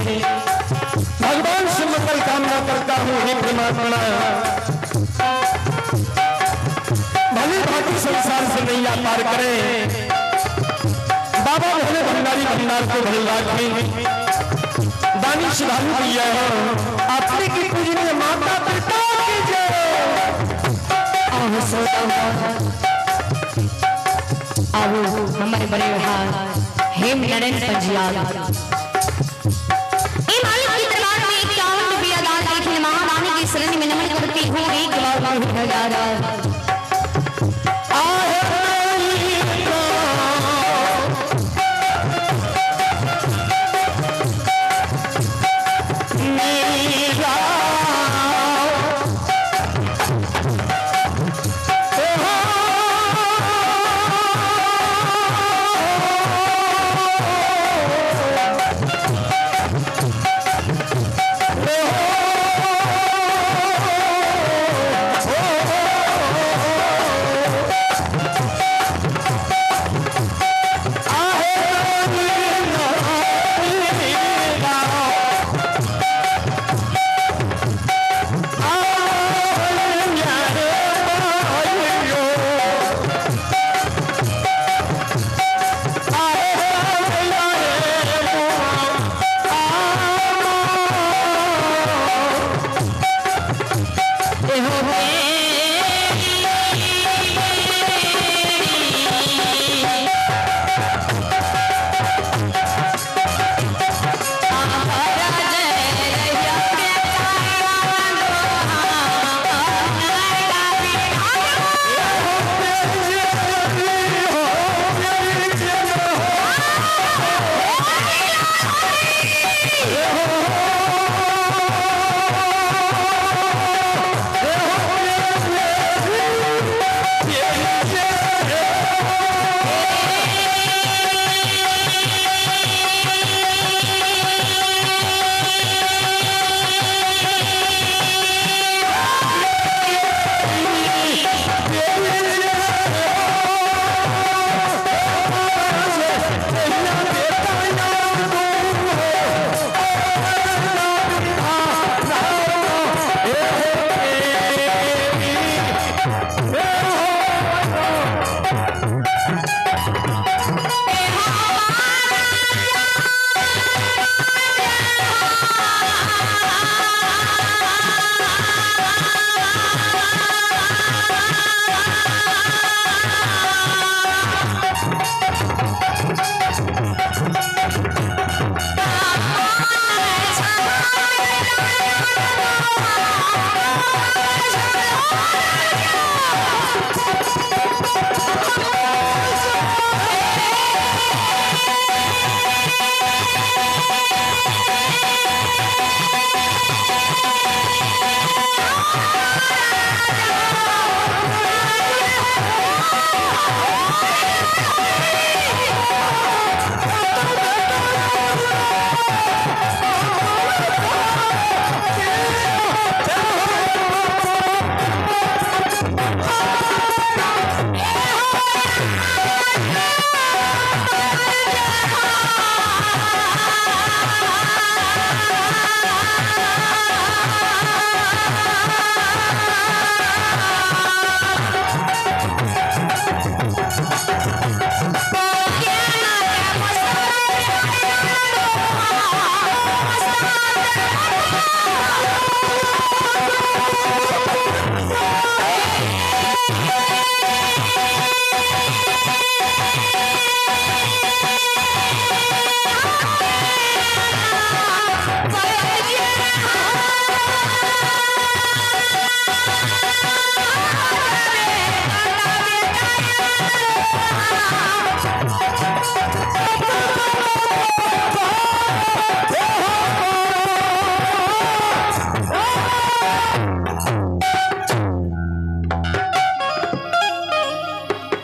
भगवान से मंगल कामना करता हूँ, हे परमात्मा भली भांति संसार से नैया पार करें। बाबा भोले भंडारी भंडार को भल रखें। दानी श्रद्धालु भैया हो, अपने की पूजनीय माता पिता की जय। आओ हमारे बड़े भाई हेम नरेंद्र पंजियाल मालिक के दरबार में 51 रुपया दान लेकिन महारानी की शरण में नमन करती हूँ। एक बार हजार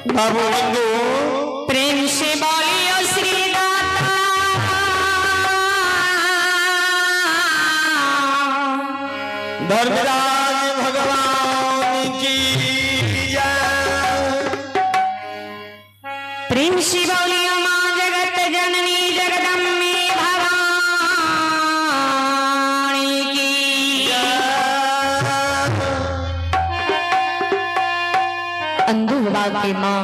बाबू बंधु प्रेम से बोलियो श्री दाता। धर्मराज भगवान की जय। प्रेम से बोलियो मां जगत जननी जगदम्बे भवानी। बाबा के माँ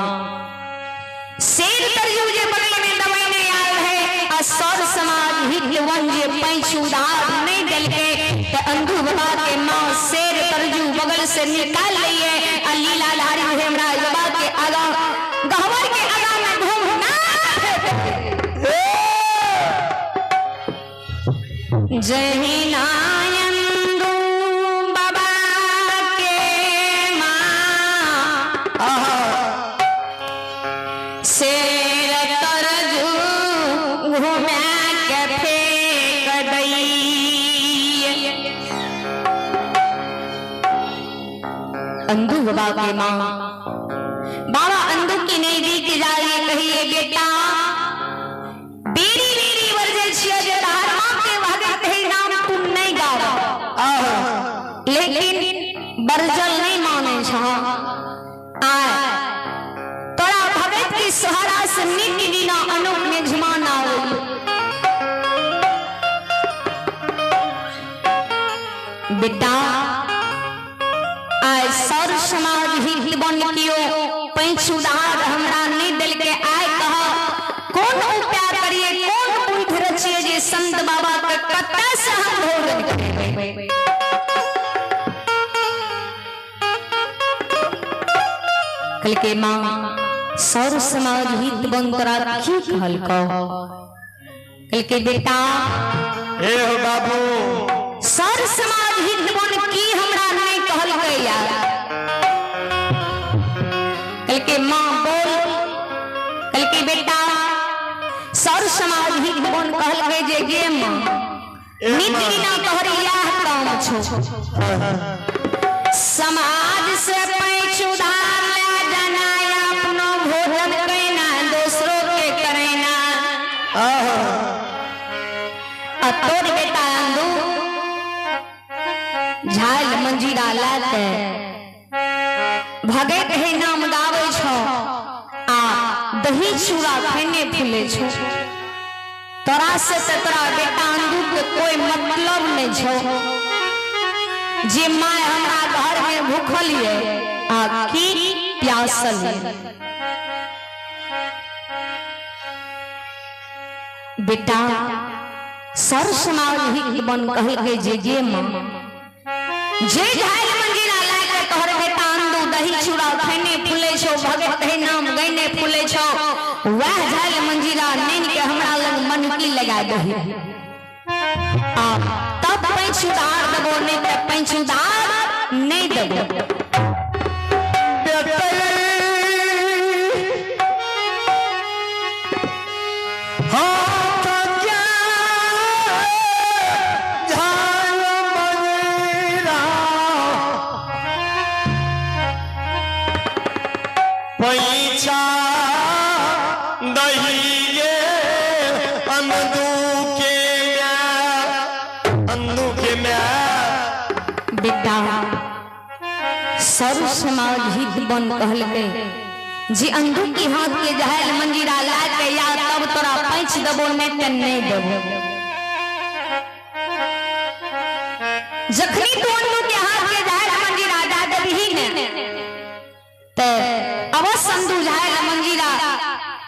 शेर तरजू जे बगल में दवाई नहीं आयल है आ सर समाज हित वन जे पैंच उधार नहीं दिलके ते अंधू बाबा के माँ शेर तरजू बगल से निकाल लिए आ लीलाधारी हेमराज बाबा के आगा गहवर के आगा में घूम ना। जय नायंदू बाबा के माँ शेर तरजू घुमा के फेंक दई। अंधू बाबा के माँ बाबा अंधू की नजदीक जाइए कहिए बेटा बेरी बेरी वर्जल छिया जे तहार माँ के भगत है नाम तुम नहीं गावा, लेकिन बरजल नहीं माने छा। आय तोरा भगत की सहारा से नित दिना अनुप में झुमाना हो। बेटा आय सर समाज हित बन कियो पैंच उधार हमरा नहीं दिल के आय कह कौन उपाय करिए कौन बुद्धि रचिए जे संत बाबा के कत्ता से हम भोजन करेबै। कल के माँ सर समाज हित बन तोरा की कहल कहो। कल के बेटा हे हो बाबू सर समाज हित बन की हमरा नहीं कहल गया। कल के माँ बोल। कल के बेटा सर समाज हित बन कहल गए जे गे माँ नित दिना तोहर इएह काम छो समाज से पैंच उधार ले जाना अपनो भोजन करना दूसरों के करना। आ तोर बेटा अंधू झाल मंजीरा लाते भगत है नाम गावे छो आ दही चूड़ा खेने फूले छो। तोरा से ते तोरा बेटा अंधू के कोई मतलब नहीं छो। जे माय हमरा घर में भूखल ये आ की प्यासल ये। बेटा सर समाज हित बन कहल के जे गे माँ जे झाल मंजीरा लाके तोहर बेटा अंधू दही चूड़ा खेने फूले छो भगत है नाम गैने फूले छो वह झाल मंजीरा नैन के हमरा लग मनकी लगा दही आ तब पैंच उधार देबो नहीं ते पैंच उधार नहीं देबो। पैसा दही अंधू के अंधू के बेटा सर समाज हित बन कहलकै जे अंधू के हाथ के जहल मंजीरा लाके या तब तोरा पैंच देबो नहीं ते नहीं देबो। जखनी तू अंधू के हाथ के जहल मंजीरा दा देबही ने ते अवश्य अंधू जहल मंजीरा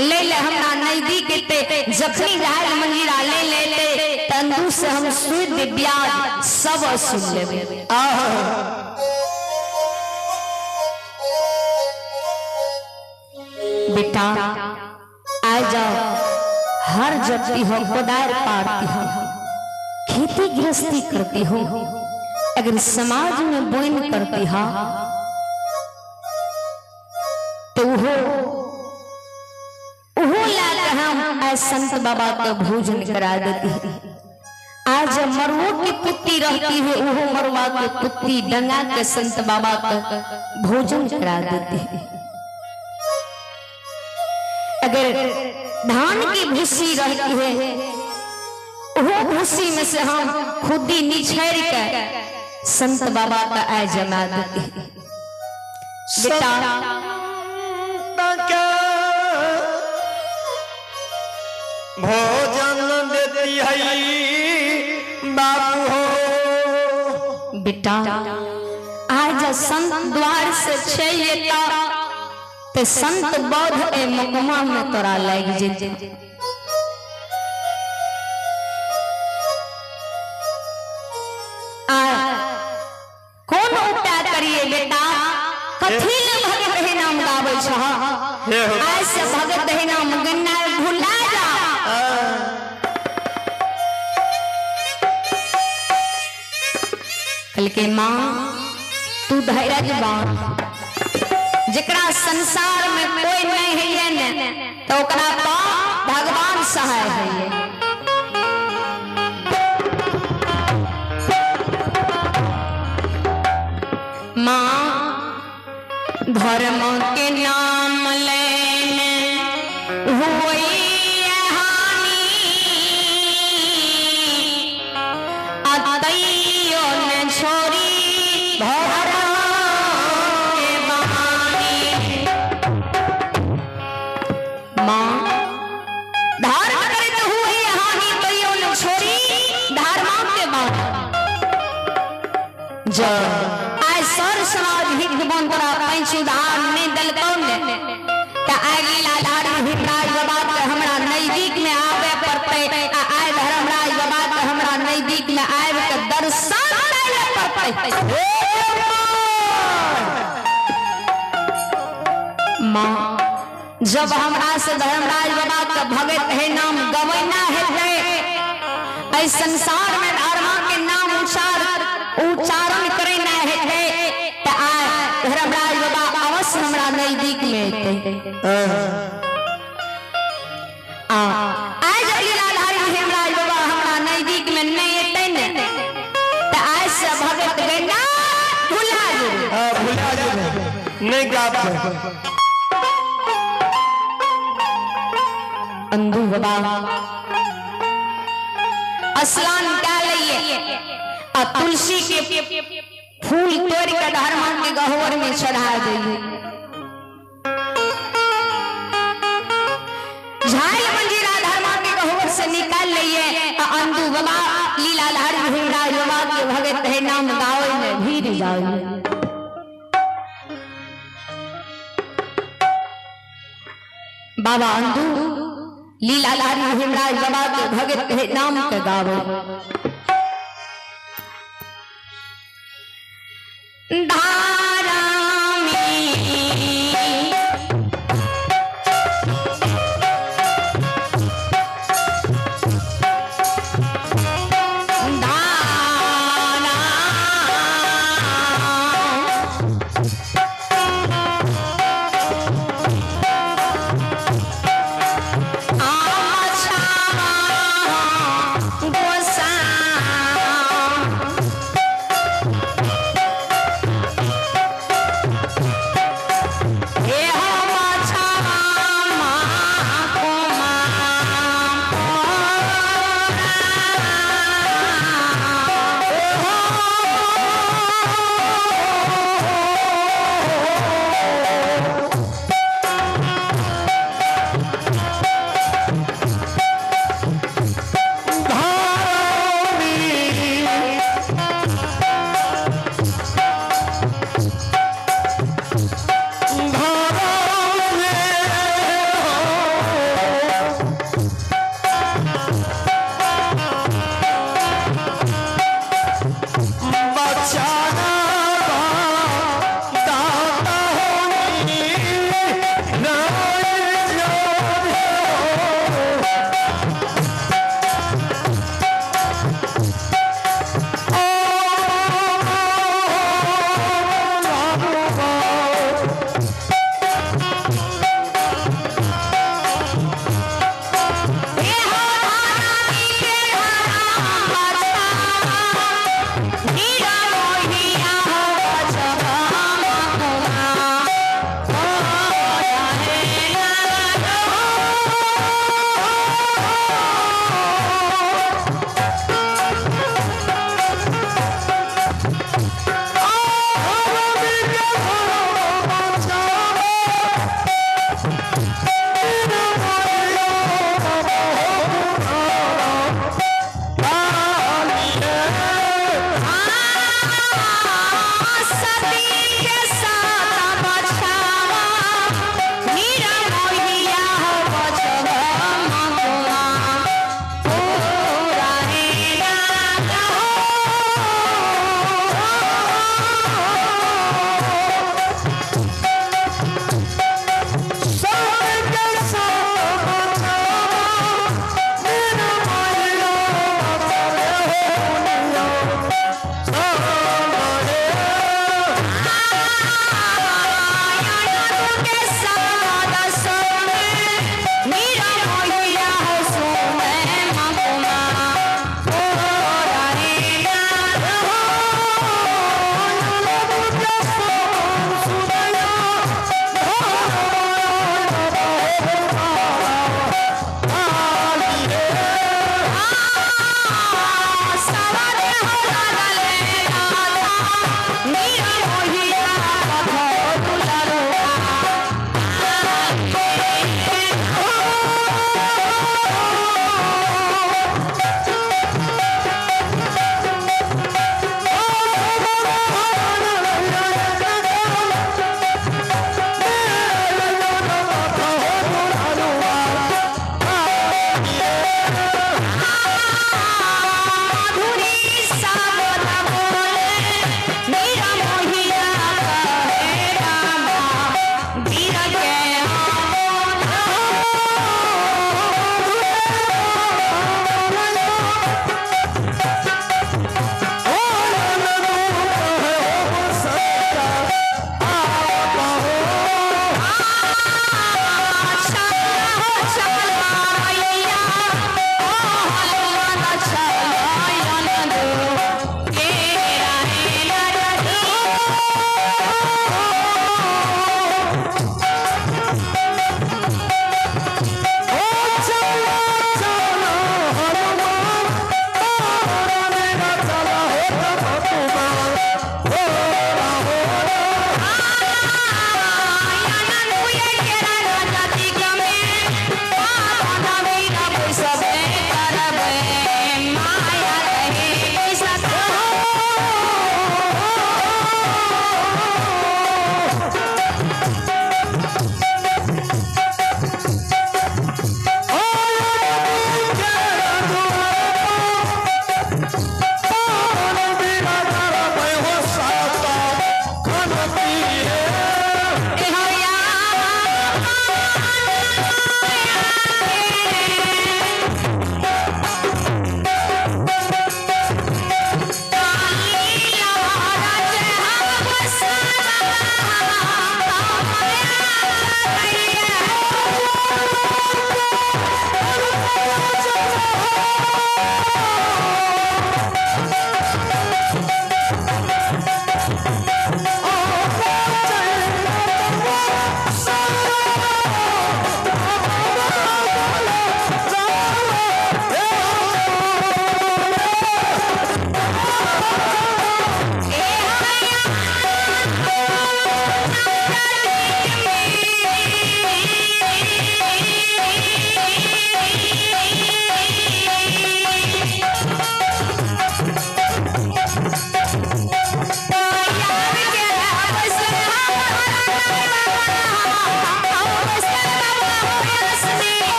ले ले हमरा नजदीक ते जखनी जहल मंजीरा ले ले ते अंधू से हम सूद ब्याज सब वसूल लेबे। बेटा आ जाओ हर जपती हो कोदार पारती हो खेती गृहस्थी करती हो अगर समाज में बोइन करती हो तो वो लाकर हम आज संत बाबा का भोजन करा देती है। आज मरुओं की पुत्ती रहती है वो मरुआ के पुत्ती डंगा के संत बाबा का भोजन करा देती है। अगर धान की भूसी रहती है वो भूसी में से हम खुद ही निछेड़ के संत बाबा का आय जमा देती है। बेटा भोजन देती है बाबू हो। बेटा आज संत द्वार से छेता ते संत बौद्ध ए मकमा में तोरा लाग जेते। आ कोन उपाय करिए बेटा, कथी ले भगत हे नाम गाबै छह? आइ से भगत हे नाम गन्ना भुला जा। कहलकै माँ तू धैर्य बान, जकरा संसार में कोई नहीं है ने तो ओकरा पा भगवान सहाय है। माँ धर्म के नाम लेने हुई हानि, अतइयो न छोरी धर्म के बानी। माँ धर्म करत हुई हानि तइयो न छोरी धर्म के बानी। जब आइ सर समाज हित बन तोरा पैंच उधार नहीं दलकौ ने त आइ लीलाधारी भीमराज बाबा के हमरा नजदीक में आवे पड़तै, आ आइ धर्मराज बाबा के हमरा नजदीक में आबि के दर्शन करे पड़तै। माँ जब हमरा से धर्मराज बाबा के भगत है नाम गवैना हेतै, एहि संसार में धर्म के नाम उच्चारण करे ना हेतै त आइ धर्मराज बाबा अवश्य हमरा नजदीक में एतै। आइ जब लीलाधारी हेमराज बाबा हमरा नजदीक में नहीं एतै ने त आइ से भगत गैना भुला जेबै। भुला जेबै, नहीं गाबै। अंधू बाबा स्नान कए लइए आ तुलसी के फूल तोड़ के धर्मा के गह्वर में चढ़ा दिए। झाल मंजीरा धर्मा के गह्वर से निकाल लिए आ अंधू बाबा लीलाधारी भीमराज बाबा के भगत है नाम गावे में भीड़ जाओ। बाबा अंधू लीलाधारी भीमराज बाबा के भगत है नाम के गावे। धारा में धारा आछा गोसा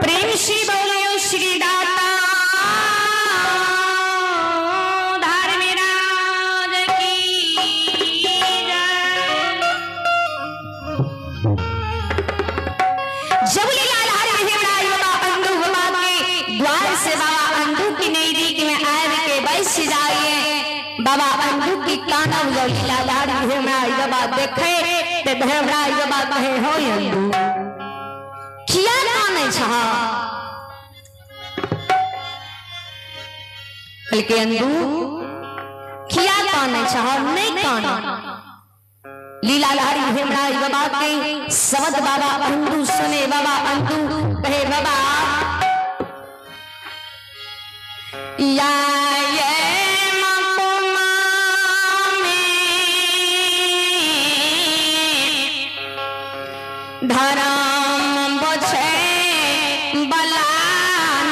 प्रेम श्री बोलियो श्री दाता धर्मराज की जय। जब लीलाधारी हेमराज बाबा अंधु बाबा के द्वार से बाबा अंधु की नजदीक में आए के बैस जाइए। बाबा अंधु की कानव जो लीलाधारी हेमराज बाबा देखे ते हेमराज बाबा कहे हो अंधु किया कानै छह। कहलकै अंधु किया कानै छह, नहीं कान। लीलाधारी हेमराज बाबा के शब्द बाबा अंधु सुने। बाबा अंधु कहे बाबा या ये मकुमा में धर्म बचे बला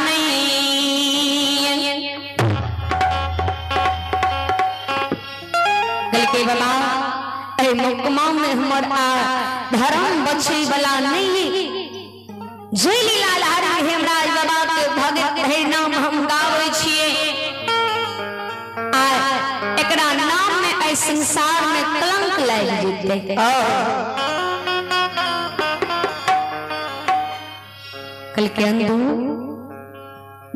नहीं। कहलकै बाबा ए मुकमा में हमर आ धर्म बचे बला नहीं। जे लीलाधारी हेमराज बाबा के भगत है नाम हम गावे छिए आ एकरा नाम में ए संसार में कलंक लागि जेतै। कहलकै अंधु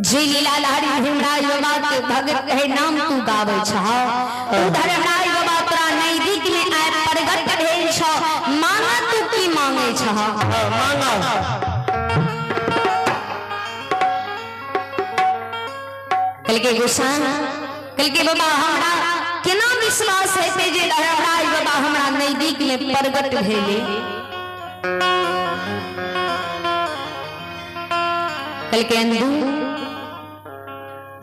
जे लीलाधारी हेमराज बाबा के भगत है नाम तू गावे छह, तू धर्मराज बाबा तोरा नजदीक में आए प्रगट भेल छ, मांगा तू की मांगे छह। मांगा। कहलकै गोसाई, कहलकै बाबा हमरा केना विश्वास हेतै जे धर्मराज बाबा हमरा नजदीक में प्रगट भेले। कहलकै अंधु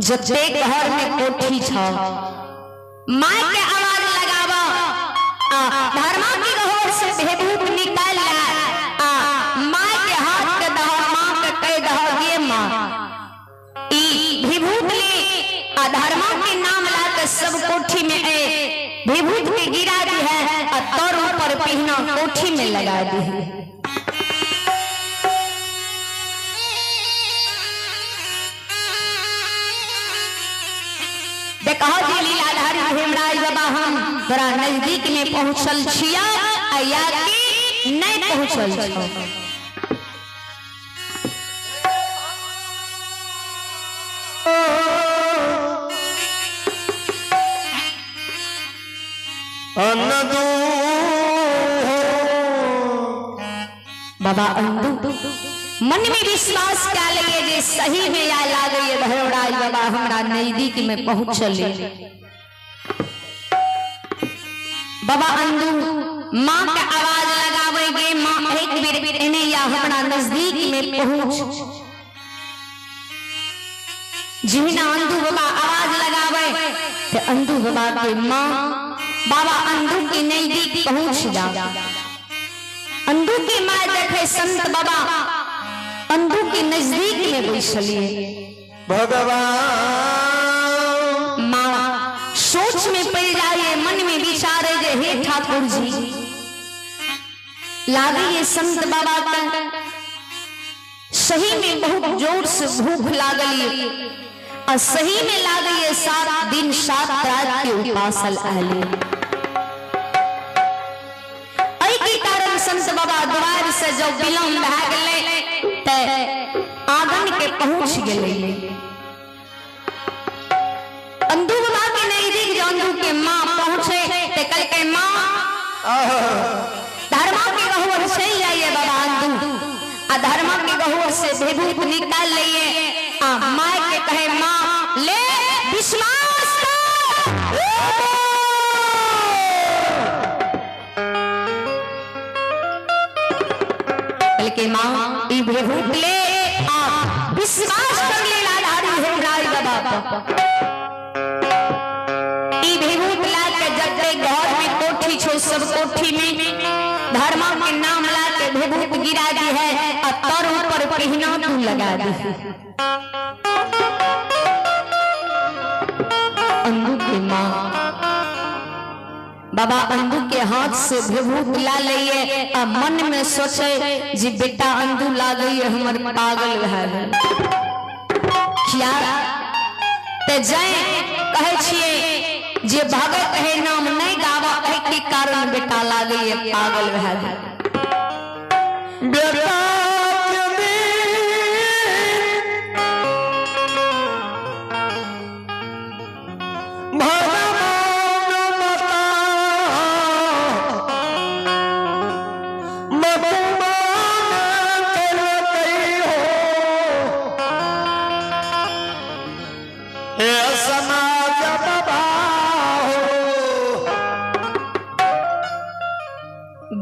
जतेक घर में कोठी छ माय के आवाज लगाव आ धर्मा के गहोर से भेदूत निकाल ला आ माय के हाथ के दह मां के कह दह गे मां ई विभूत ले आ धर्मा के नाम ला के सब कोठी में ए विभूत के गिरा दी है आ तर ऊपर पिहना कोठी में लगा दी है। देखो जी लीलाधारी हेमराज बाबा हम तोरा नजदीक में पहुंचल छिया आ या कि नहीं पहुंचल छो। बाबा अंधु मन में विश्वास क्या लगे जे सही में या लागे धर्मराज बाबा हमरा नजदीक में पहुंचल। बाबा अंधु माँ के आवाज लगावे गे माँ एक बेर एने या हमरा नजदीक में पहुंच। जिहिना अंधु बाबा आवाज लगावे ते अंधु बाबा के माँ बाबा अंधु के नजदीक पहुंच जा। अंधु की माँ देखे संत बाबा अंधु के नजदीक में बैसलिए। भगवान माँ सोच में पड़ जाइए, मन में विचारे जे हे ठाकुर जी लागे ये संत बाबा का सही में बहुत जोर से भूख लागली और सही में लागे 7 दिन 7 रात के उपासल आले। एहि के कारण संत बाबा द्वार से जब विलम्ब भए गेलै ते आंगन के पहुंच गेलै। अंधु बाबा के नजदीक जो अंधु के माँ पहुंचे ते कहलकै माँ धर्मा के गहुअर चलि जाइए बाबा अंधु आ धर्मा के गहुअर से विभूत निकाल लइए आ माय के कहे माँ ले विश्वास कर। कहलकै माँ ई विभूत ले आ विश्वास कर ले लाधारी हेमराज बाबा पर। ई विभूत ला के जब सब कोठी में धर्मा के नाम ला के भभूत गिरा दी है और तर ऊपर पिहना तू लगा दी है। अंदू के माँ बाबा अंदू के हाथ से भभूत ला लिए और मन में सोचे जी बेटा अंदू ला गई हमर पागल भए गेल। किया ते जाए कहे छिए जे भगत है नाम नहीं गावा है के कारण बेटा ला गई पागल भए गेल। बेटा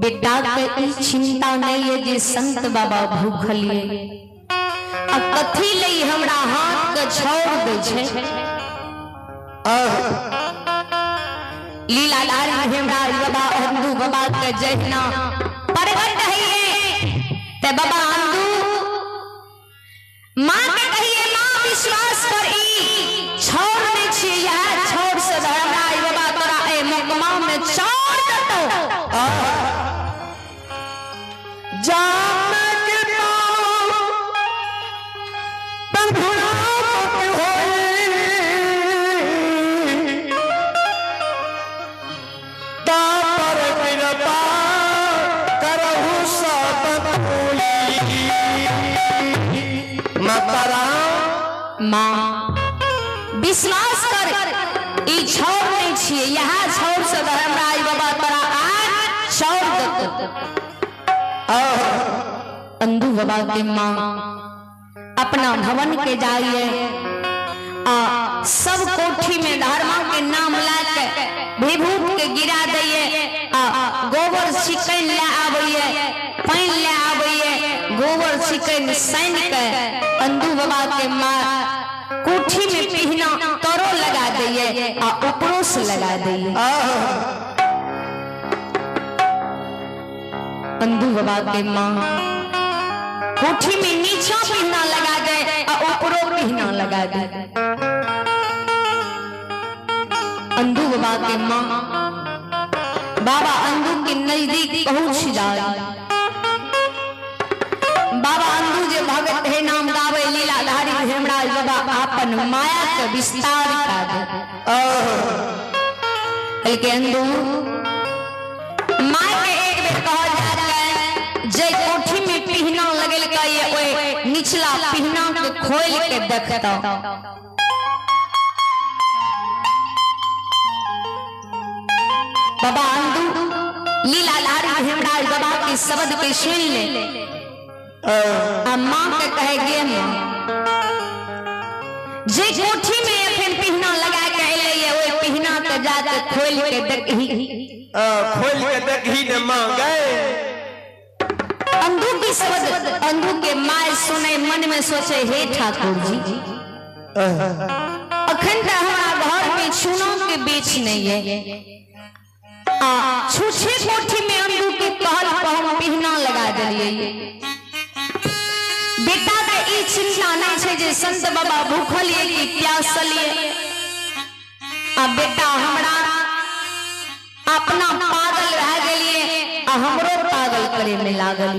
बेटा के ई चिंता नहीं है जे संत बाबा भूखलिए आ कथी लई हमरा हाथ के छोड़ दे छे। लीलाधारी हेमराज बाबा अंदू बाबा के जहिना प्रगट हइए ते बाबा अंदू मां के कहिए मां विश्वास कर ई छोड़ दे छी यह छोड़ से धर्मराज बाबा तोरा ए मुकमा में छोड़ देतो। जाम के पाँव बंधुरा के होई तापर कृपा करहु सब कोई। माता राम मां विश्वास कर ई छोड़ नहीं छिए यहाँ छोड़ से धर्मराज बाबा तोरा आज छोड़ देतो। अंदू बाबा के माँ अपना भवन के जाइए आ सब कोठी में धर्मा के नाम ला के विभूत के गिरा दिए आ गोबर छिकन ले आबैये पानि ले आबैये गोबर छिकन सान के अंदू बाबा के माँ कोठी में पिहना तरो लगा दिए आ ऊपरों से लगा दिए। अंदू बाबा के माँ कोठी में नीचा पिहना लगा दे और ऊपरों पिहना लगा दे। अंदू बाबा के माँ बाबा अंदू के नजदीक पहुंच जाए। बाबा अंदू जे भगत है नाम गावे लीलाधारी हेमराज बाबा अपन माया के विस्तार कर दे। के अंदू माँ के एक बेर कहल जाता है जे कोठी में पिहना लगल का ये ओए निचला पिहना के खोल के देखता। बाबा अंदू लीलाधारी हेमराज बाबा के शब्द के सुन ले आ माँ के कहे गे माँ जे कोठी में अखन पिहना लगा के अइले ये ओए पिहना के जाके खोल के देखही खोल के देखही ने माँ गए। अंधू की शब्द अंधू के माय सुने मन में सोचे हे ठाकुर जी अखन त हमरा घर में चूना के बेच नहीं है आ छूछे कोठी में अंधू के कहल पर हम पिहना लगा दिलिए। बेटा के ई चिंता नहीं छे जे संत बाबा भूखल ये कि प्यासल ये आ बेटा हमरा अपना पागल रह गेलिए आ हमरो पागल करे में लागल।